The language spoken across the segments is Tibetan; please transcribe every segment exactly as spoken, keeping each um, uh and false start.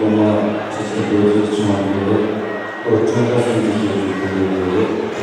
ཡང་ཆེ་ཆེ་རྡོ་རྗེ་ཆུང་བ་འདི་རེད། ཨོ་ཁྲོམ་ར་སུམ་ཅུ་ཞེས་པའི་དེ་རེད།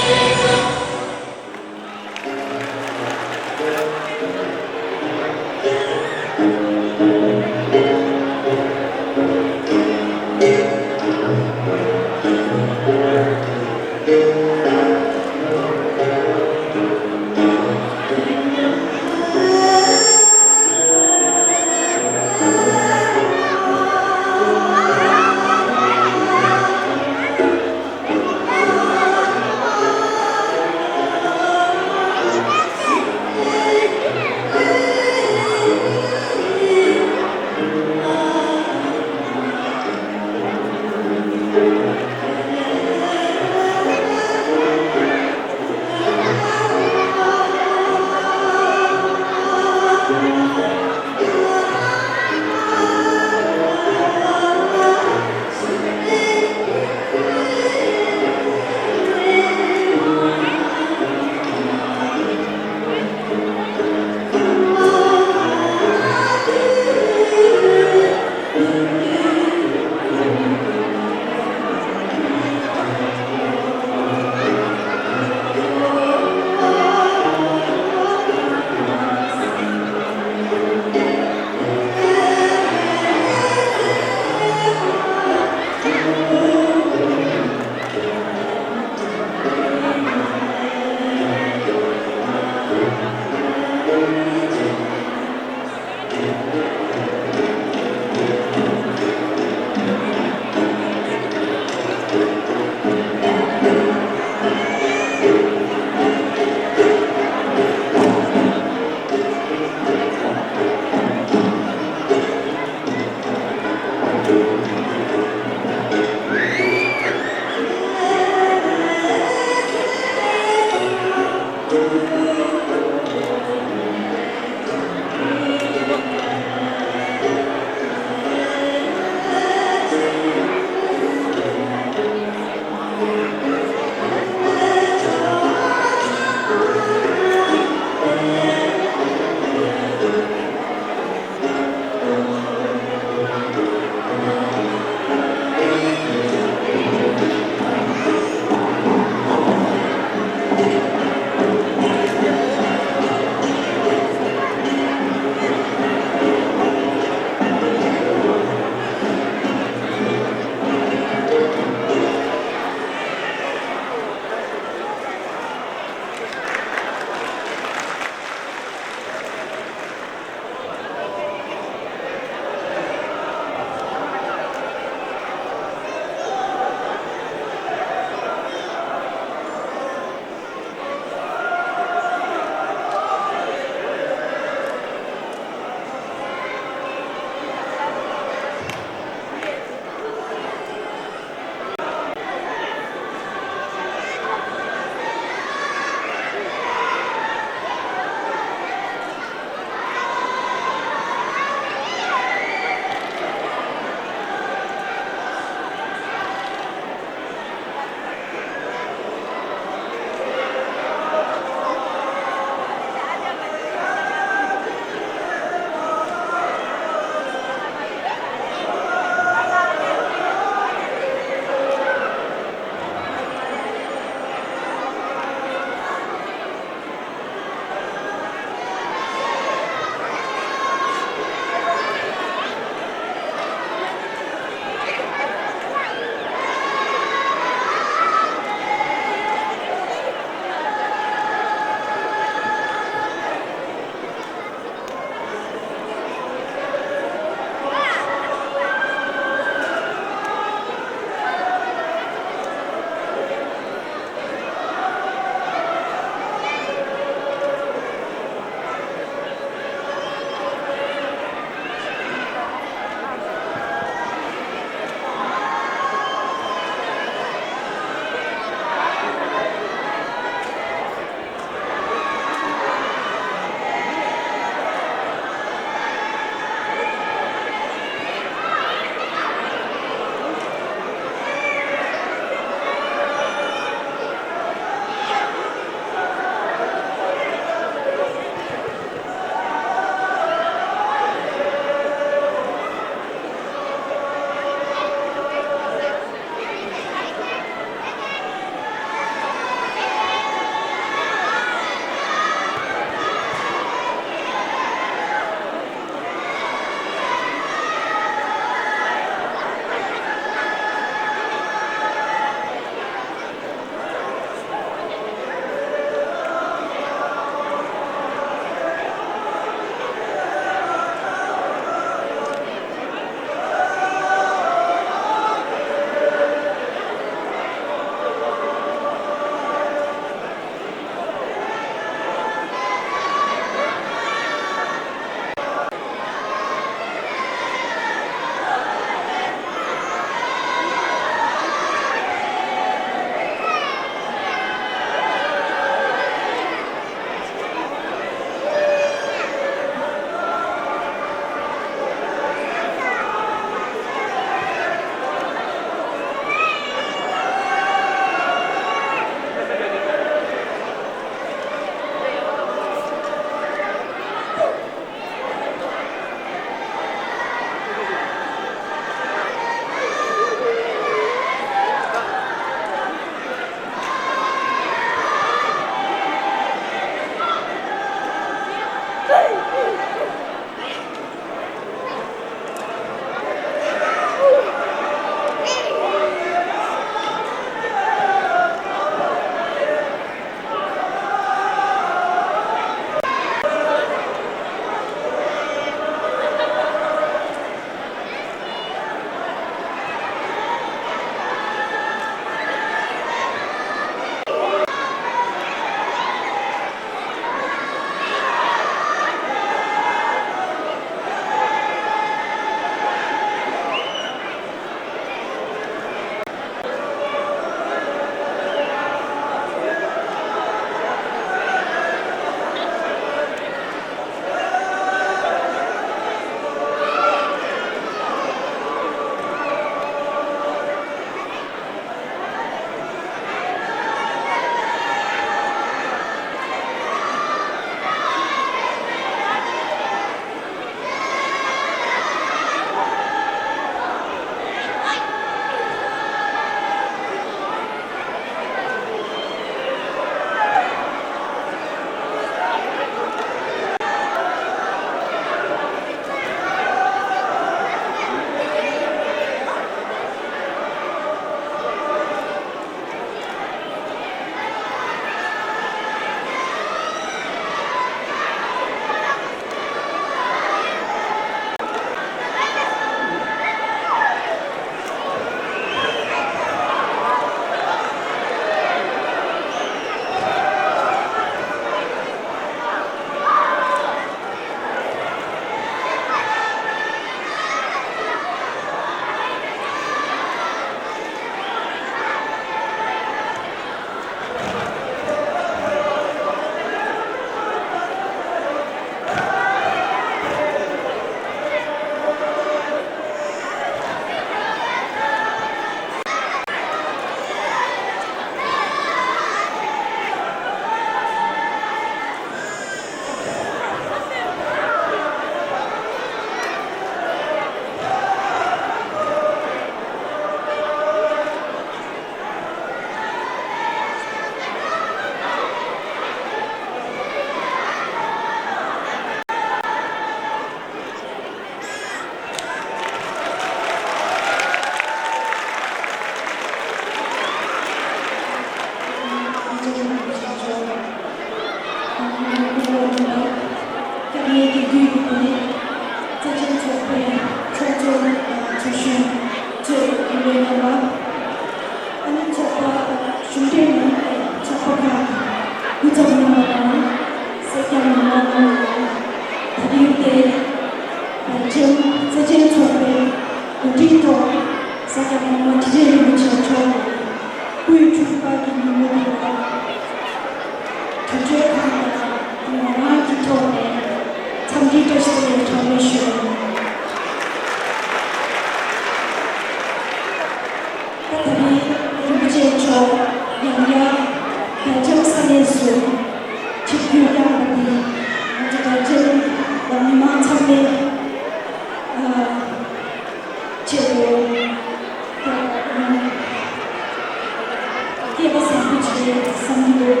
བསམ་གྱི་འདུག་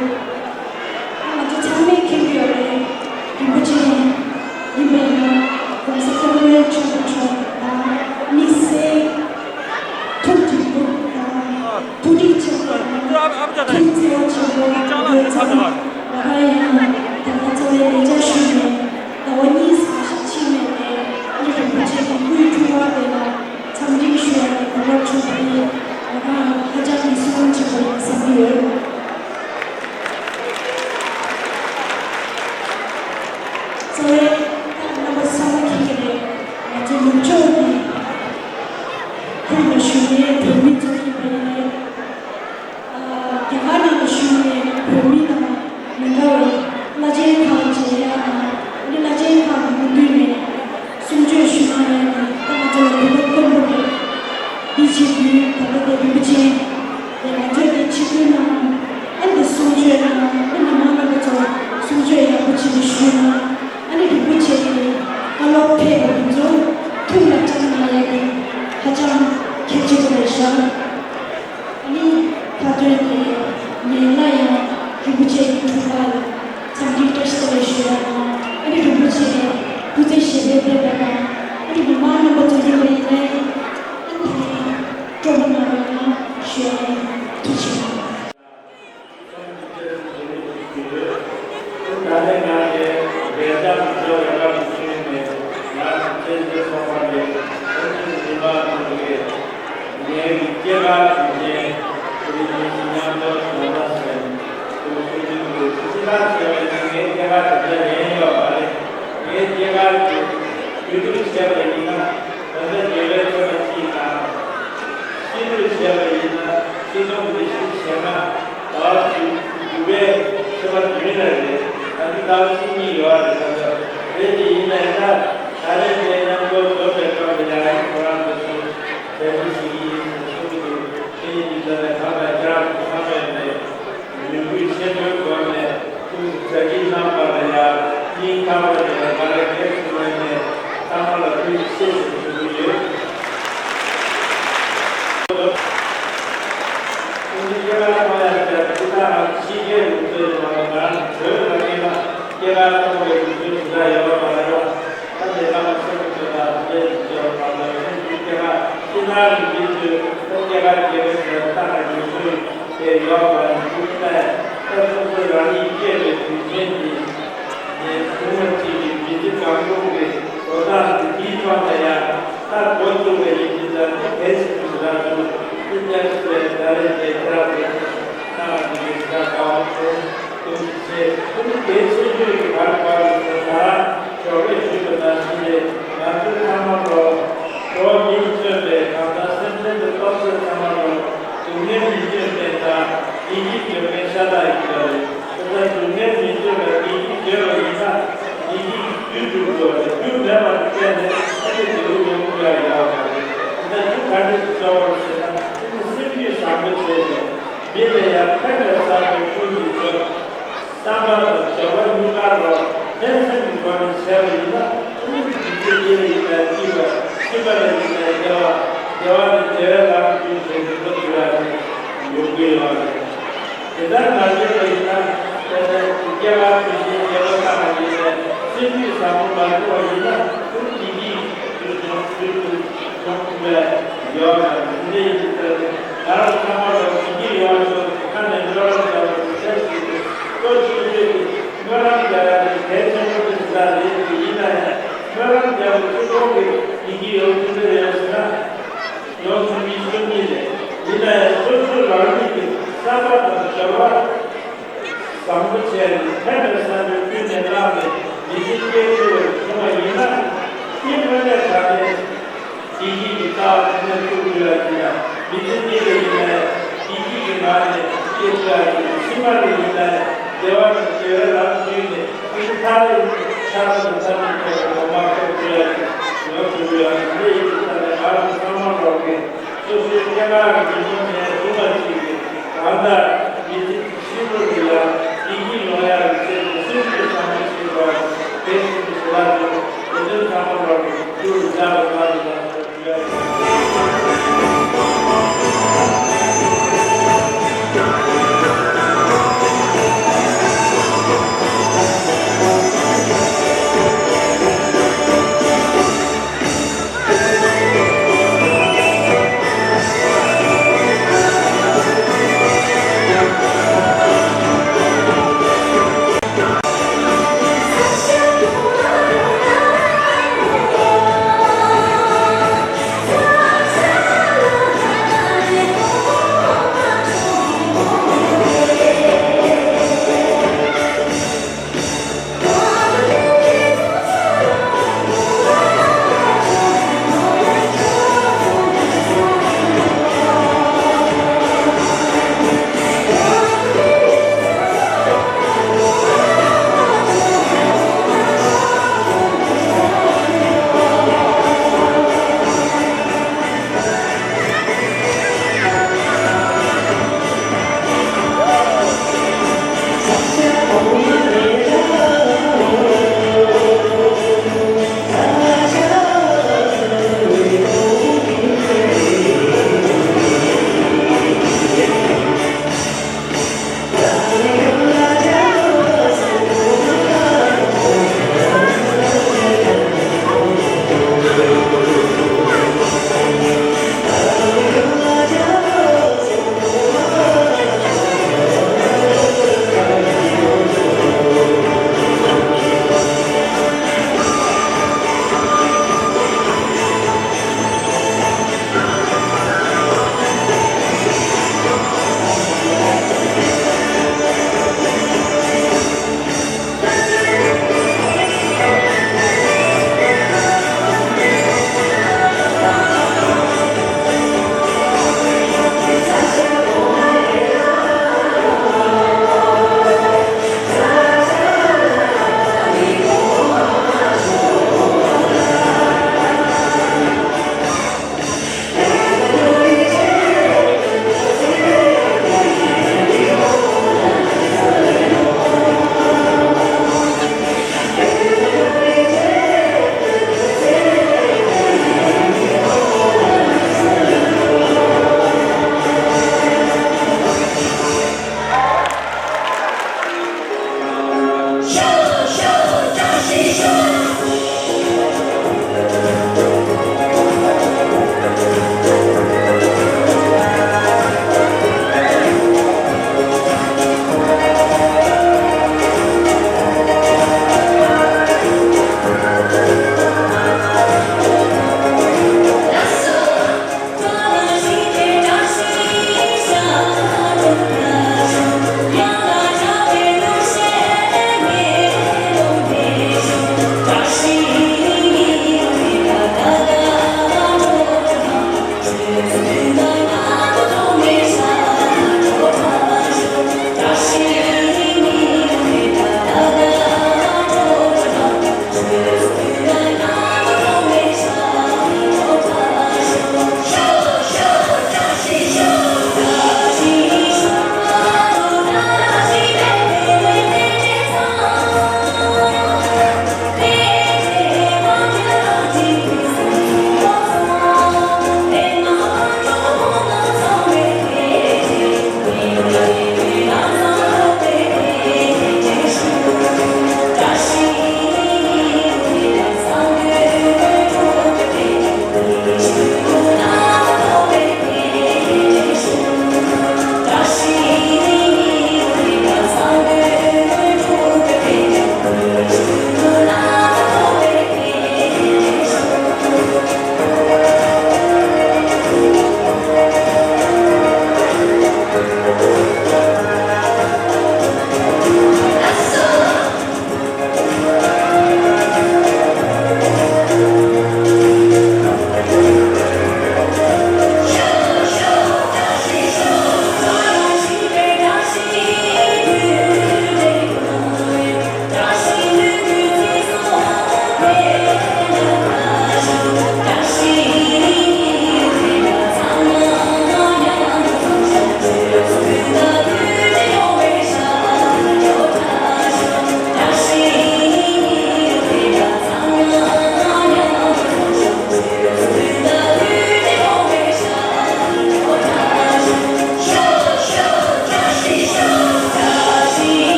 ང་ཚོ་ཚང་མས་མཁྱེན་གྱི་ཡོད་རེད། རིན་པོ་ཆེ་ཡིན་པས་ན་༸གོང་ས་༸སྐྱབས་མགོན་ཆེན་པོ་མཆོག་དང་དམིགས་བསལ་ཐུགས་དྲན་པོ་དང་ཐུགས་རིག་ཆེན་པོ་དང་ཐུགས་བརྩེ་བ་ཆེན་པོ་ཡོད་ཙང་། ང་རང་ཡང་ད་ལྟ་འཚམས་འདྲི་ཞུ་ནས་ཟླ་བ་གཉིས་ཙམ་ཞིག་ཕྱིན་ནས་ཨ་ནི་རིན་པོ་ཆེ་གི་སྐུའི་འཁྲུངས་སྐར་དེ་ལ་འཚམས་འདྲི་ཞུ་ཡ་གི་གོ་སྐབས་བྱུང་བ་ནི་ང་རང་ཧ་ཅང་གི་སེམས་ཁམས་ཆེན་པོ་ཡིན་བསམ་གྱི་ཡོད། གཙོ་བོའི་རྣམ་པ་ཚང་མ་མཁྱེན་གྱི་རེད། ང་ཚོ་ནུབ་ཕྱོགས་ཀྱི་ཁུལ་ལ་བཞུགས་པའི་བོད་མི་ཚོ་ཡིན་པ་ཡིན་ནའི། རྒྱ་གར་ནང་དུ་བཞུགས་པའི་བོད་མི་དང་མི་འདྲ་བའི་བླ་ཆེན་ཁག་མཇལ་ཡག་དང་ཨ་ནི་བླ་ཆེན་ཁག་གི་མདུན་ནས་གསུང་ཆོས་ཞུ་གནང་ཡག་གི་ད་ང་ཚོ་ལ་གོ་སྐབས་དཀོན་པོ་རེད། འདི་བྱེད་དུས་ད་ལྟ་དེ་རིན་པོ་ཆེ་དེ་ང་ཚོས་དེ་ཆིབས་བསྒྱུར་གནང་ཨ་ནི་གསུང་ཆོས་གནང་ཨ་ནི་མི་མང་རྣམ་པ་ཚོ་གསུང་ཆོས་ཡག་པོ་བྱེད་དུ་ཞུས་གནང་ཨ་ནི་རིན་པོ་ཆེ་གི་བཀའ་སློབ་ཕེབས་པ་དེ་ཚོ་ཐུགས་ལ་བཅངས་གནང་ཡག་གི་ཧ་ཅང་གལ་ཆེན་པོ་རེད་ཤག་ཨ་ནི་ཁ་ཏོན་དེ་ཉན་ན་ཡང་རིན་པོ་ཆེ་གི་འཁྲུངས་སྐར་ལ་འཚམས་འདྲི་བཀྲ་ཤིས་བདེ་ལེགས་ཞུ་ཡ་དང་ཨ་ནི་རིན་པོ་ཆེ་སྐུ་ཚེ་ཞབས་པད་བརྟན་པ་དང་ཨ་ནི་མི་མང་རྣམ་པ་ཚོ་ཡིན་པ་ཡིན་ནའི་ཨ་ནི་དེ་ནས་སྤྲོ་པོ་གནང་བ་ཡིན་ན་ཞུ་ཡ་ཡིན། ཐུགས་རྗེ་ཆེ། ད་ལྟ་དགེ་བའི་ཆོས་པ་གཅིག་དང་། སྲིད་ལུགས་བྱས་པ་ཡིན་ན་སྲིད་སྐྱོང་འདི་ཞིག་བྱས་ན་ཟླ་བ་དྲུག་པའི་ཆོས་པ་དུས་ཡུན་ལ་རེད། ད་འདི་ཟླ་བ་གཅིག་གཉིས་ཡོད་རེད། ད་ལྟ་རེད་དེ་ཡིན་ན་ཡིན་ན་ད་རེས་དེ་མཉམ་འགྲོ་འཛོམས་པའི་སྐབས་ལ་ཡང་ཁོ་རང་ཚོ་ཚོ་གྲ་སྒྲིག་བྱེད་ཀྱི་ཡིན་ཟེར་གསུང་གི་འདུག་དེ་ཡིན་དུས་ད་ནས་གང་ལྟར་ཁྱེད་རང་ཚོ་ཚང་མས་ནས། མོས་གུས་ཆེན་པོའི་སྒོ་ནས་ཐུགས་སུ་གྲ་སྒྲིག་གནང་བ་ལ་ཡང་སྙིང་ཐག་པ་ནས་བཀའ་དྲིན་ཆེ་ཞུ་བ་ནས་ཚང་མ་ལ་ཐུགས་རྗེ་ཆེ་ཞེས་ཞུ་གི་ཡོད། ཀུན་གཟིགས་སྐྱེས་ལ་ཁོང་ཡང་བསྐྱར་ཅི་ལྟར་ཕྱི་རྒྱལ་ལུགས་སྲོལ་ཡིན་པ་ལ་ང་རང་བོད་ལ་སྐྱེས་ན་སྐྱེས་ལ་ཁོང་གི་ལུགས་སྲོལ་ཇི་ལྟར་ཡོད་པ་ལ་ཡང་ད་དེ་ལ་མ་སེམས་ཀྱི་དང་དེ་ཇི་ལྟར་མ་ལ་སེམས་ཀྱི་སྐྱེས་ལ་ཅི་ལྟར་ལུགས་སྲོལ་ད་སྐྱེས་ལ་སྐྱེས་པའི་ཟེར་ལྟ་ན་ལུགས་སྲོལ། དེ་ཡོད་པ་ཡིན་ན། ད་སོ་སོ་རང་ཉིད་སྐྱེས་པའི་དུས་ཆེན་འདི་ནས་བཟུང་བ་ཅིག་གིས་མི་ཚེ་གང་བོ་གི་དོ་བདག་འདི་འདིའི་ཐོག་ནས་ཡང་ད་འགོ་བཙུགས་པའི་ཡིན་གྱི་ད་དེ་གལ་ཆེན་པོ་ཞིག་རག་བྱུང་། དེ་ལྟར་སོ་སོའི་ད་རེས་དེ་ཁྱེད་རང་ཚོས་གནང་བ་འདི་གི་ཞེ་དྲག་དགའ་བོ་བྱུང་། ཐུགས་རྗེ་ཆེ། ཨ་ནི་དེའི་ཆེད་དུ་གི་བར་བར་དུ་ད་ཞོགས་ཀས་ཞུས་པ་ནང་བཞིན་རེད། ང་ཚོའི་ཚང་མ་ལོ། ལོ་མིང་མཚོན་པའི་གང་ཟག་སེམས་ཅན་གྱི་སྟོབས་ཤུགས་ཚང་མ་ལོ། སྡུག་བསྔལ་མི་འདོད་མཁན་དང་བདེ་སྐྱིད་འདོད་མཁན་ཤ་སྟག་ཡིན་པ་རེད། དེ་ལྟར་སྡུག་བསྔལ་མི་འདོད་པ་བདེ་སྐྱིད་འདོད་པ་ཡིན་ན། བདེ་སྐྱིད་ཀྱི་རྒྱུ་སྒྲུབ་དགོས་པ་རེད། རྒྱུ་མེད་པར་བརྟེན་ནས་ཨ་ནི་བདེ་བོ་ཡོང་ཐུབ་ཡག་ཡོད་མ་རེད། དེ་ལྟར་རྒྱུ་ག་འདྲ་ཞིག་གསོག་པར་བྱེད་ན་ཨ་ནི་སེམས་རྒྱུད་བཟང་པོ་བྱས་ནས་མི་ལ་ཡང་ཕན་པའི་བསམ་པའི་ཀུན་གྱིས་སྤྱོད། བསམ་པ་དང་བྱ་བ་གཉིས་ཀ་ལོ་ཕན་སེམས་ཀྱི་སྒོ་ནས་བྱས་པ་ཡིན་ན་ཨ་ནི་འཇིག་རྟེན་འདི་ལ་ཡིན་ན་སྐྱིད་པ། ཕྱི་མ་ལ་ཡིན་ན་བདེ་བ། བདེ་བ་ནི་བདེ་བའི་ལམ་རྒྱུན་བྱེད་དུ་འགྲོ་ཐུབ་ཡག་ཡོང་གི་ཡོད་རེད། དེ་ལྟར་མ་བྱས་པ་ཡིན་ན་དཔེར་ན་སྐྱེ་བ་དུས་བཞིའི་བདེ་བ་བཏང་བ་ཡིན་ནའི་སེམས་རྒྱུད་བཟང་པོ་མ་བྱུང་བ་ཡིན་ན་ཨ་ནི་འཇིག་རྟེན་འདིར་འབྱུང་འབྱུང་ཐུབ་པའི་ཡོད་མ་རེད། དེ་འདྲ་ཡིན་དུས་ད་ང་རང་ཚང་མ་ལ་བདེ་སྐྱིད་ཡོང་བ་ཤོག་ཁ་ནས་སྨོན་ལམ་རྒྱག་པ་དེ་གལ་ཆེ་ཤོས་ཀྱི་སྟོབས་ཤུགས་ཆེ་གི་སྨོན་ལམ་རྒྱག་ཡ་དེ་གལ་ཆེན་པོ་དེ་ཞིག་རེད། དེ་ཡིན་ན་ཡང་སྨོན་ལམ་རྒྱག་པའི་ཚེ་ཁོང་གི་བདེ་སྐྱིད་ཡོང་ཐུབ་ཀྱི་རེད་ཟེར་ན་ཡོང་ཐུབ་མིན་སུ་གཉིས་རེད། ཡིན་ན་ཡང་སོ་སོ་རང་ཉིད་ཀྱི་བསམ་པ་དང་བྱ་བ། བཟང་པོ་བྱས་ནས་ཕན་པའི་བསམ་པའི་ཀུན་ནས་བསླངས་ནས་མི་ཚེ་སྐྱེལ་ཐུབ་པར་བྱུང་བ་ཡིན་ན། དེ་དངོས་གནས་དྲང་གནས་བདེ་སྐྱིད་ཀྱི་རྩ་བ་ནས་ཐུག་དགོས་ཡ་ཡིན་ན། མི་ཚེ་སྐྱེལ་བ་ཡིན་ན་བདེ་སྐྱིད་ཀྱི་ངང་ནས་སྐྱེལ་ཐུབ་ཡ་ཡིན་ན། ཕྱི་མ་ལ་ཡིན་ན་བདེ་བ་དང་བདེ་བའི་ལམ་བརྒྱུད་ནས་ཨ་ནི་མཐར་ཐར་པ་དང་ཐམས་ཅད་མཁྱེན་པའི་གོ་འཕང་ཐོབ་ཐུབ་ཡ་ཡོང་ཐུབ་ཡ་ཡིན་ན། དེ་ཡིན་དུས་ད་ནས་ང་རང་ཚང་མ་ལོག་གིས། སོ་སོའི་སྐྱེ་རྒ་ན་འཆིའི་ཉེན་ཁ་ལས་སྲུང་བ་བྱེད་ཀྱི་གང་ལྟར་མི་ཚེ་ཕྱི་ལོགས་ལ་ཡང་བདེ་སྐྱིད་ཡོང་ཡག་གི་ཆེད་དུ་སེམས་ཀྱི་བསམ་བློ་བྱེད་པ་གལ་ཆེན་པོ་ཞིག་ལ་འདུག་དེ་དོན་ཚང་མ་ལོག་གིས་ཐུགས་སུ་འཇགས་པ་གནང་རོགས་གནང་ཞུ་ཡ་ཡིན།